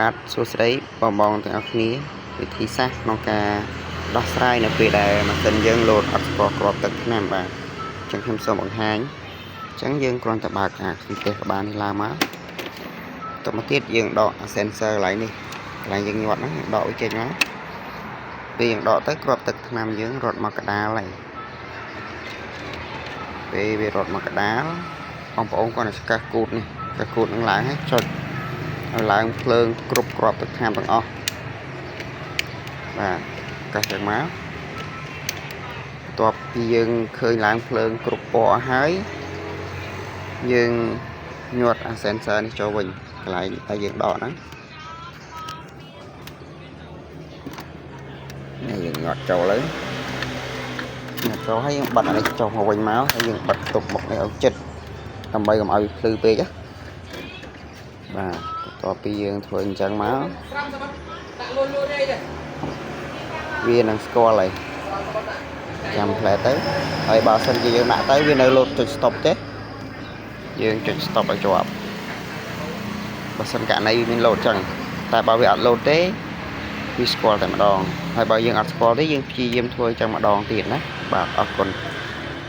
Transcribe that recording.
បាទសួស្តីបងបងទាំងអស់គ្នាវិធីសាស្ត្រក្នុងការដោះស្រាយនៅពេលដែលម៉ាស៊ីនយើងលោតអត់ស្គាល់គ្រាប់ទឹកថ្នាំបាទអញ្ចឹងខ្ញុំសូមបង្ហាញអញ្ចឹងយើងគ្រាន់តែបើកអាខ្ទះក្បាលនេះឡើងមកតមកទៀតយើងដកអា sensor កន្លែងនេះកន្លែងយើងញាត់ហ្នឹងយើងដកវាចេញមកពេលយើងដកទៅគ្រាប់ទឹកថ្នាំយើងរត់មកកដាលហើយពេលវារត់មកកដាលបងប្អូនគ្រាន់តែស្កឹះគូតនេះស្កឹះគូតនឹងឡើងហើយចុចឲ្យឡើងភ្លើងគ្រប់គ្រាប់ទឹកថ្នាំទាំងអស់បាទកាសចឹងមកបន្ទាប់ពីយើងឃើញឡើងភ្លើងគ្រប់ពណ៌ហើយយើងញាត់អា sensor នេះចូលវិញកន្លែងដែលយើងដកហ្នឹងនេះយើងញាត់ចូលទៅញាត់ចូលហើយយើងបិទអានេះចុះមកវិញមកហើយយើងបិទទប់មុខនេះឲ្យជិតដើម្បីកុំឲ្យវាភ្លឺពេកណាបាទបន្ទាប់ពីយើងធ្វើអញ្ចឹងមកវានឹងស្គាល់ហើយចាំផ្លែទៅហើយបើសិនជាយើងដាក់ទៅវានៅលោតចុច stop ទេយើងចុច stop ឲ្យជាប់បើសិនករណីវាមានលោតចឹងតែបើវាអត់លោតទេវាស្គាល់តែម្ដងហើយបើយើងអត់ស្គាល់ទេយើងព្យាយាមធ្វើចឹងម្ដងទៀតណាបាទអរគុណ។